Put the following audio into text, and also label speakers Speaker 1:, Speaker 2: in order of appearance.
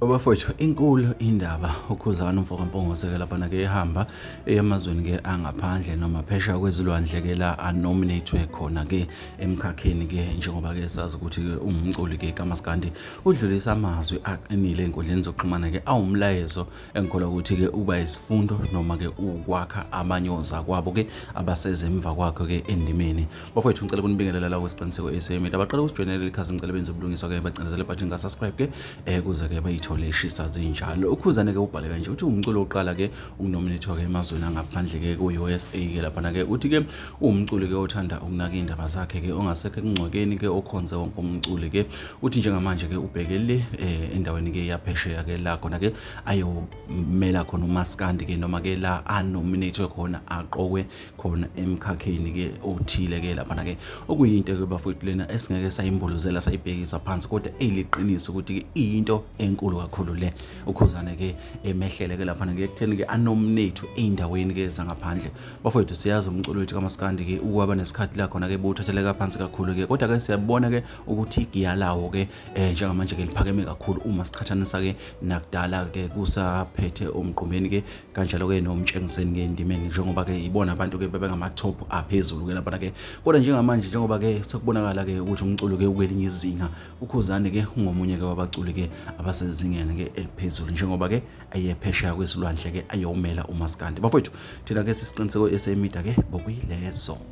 Speaker 1: Bafowethu inkulu indaba ukhuzana umfokampongozeke lapha ke ehamba emazweni ke angaphandle noma phesheya kwezilwandle ke la anominate khona ke emkhakheni ke njengoba ke sazi ukuthi ke umculi ke kaMaskandi udlulisa amazwi aqinile enkundleni zokuxhumana ke awumlayezo engikholwa ukuthi ke uba isifundo noma ke ukwakha amanyoza kwabo ke abasezemva kwakhe ke endimeni. Bafowethu ngicela ukunibingelela la kwesiqiniseko esemida abaqala ukusijoyinela ikhasi ngicela benze ubulungiswa ke bacinezele button ka subscribe ke kuze ke bayithole eshisa zinjalo. Ukhuzane ke ubhale kanje uthi umculo oqala ke ukunominate ke emazweni angaphandle ke ku-USA ke lapha ke uthi ke umculi ke othanda ukunaka indaba zakhe ke ongasekho ekungcwekeni ke okhonze wonke umculi ke uthi njengamanje ke ubhekele endaweni ke yaphesheya ke la khona ke ayomela khona uMaskandi ke noma ke la anominate khona aqokwe khona emkhakheni ke othile ke lapha ke okuyinto ke bafowethu lena esingeke sayimbolozela sayibhekisa phansi kodwa eliqiniso ukuthi ke into enkulu kakhulu le ukhuzane ke emehlele ke lapha ke ekutheni ke anominate eindaweni ke zangaphandle. Bafowethu siyazi umculo wethu kaMaskandi ke ukwaba nesikhathi la khona ke buthatheleka phansi kakhulu ke kodwa ke siyabona ke ukuthi igiya lawo ke njengamanje ke liphakeme kakhulu uma siqhathanisa ke nakudala ke kusaphethe umgqumeni ke kanjalo ke nomtshengiseni ke endimeni njengoba ke ibona abantu ke bebengama top aphezulu ke lapha ke kodwa njengamanje njengoba ke sekubonakala ke ukuthi umculo ke ukwelinye izinga ukhuzane ke ungomunye ke wabaculi ke abasezingeni ke eliphezulu njengoba ke ayephesheya kwesilwandle ke ayomela uMaskandi. Bafowethu thina ke sisiqiniseko esemida ke bokuyilezo.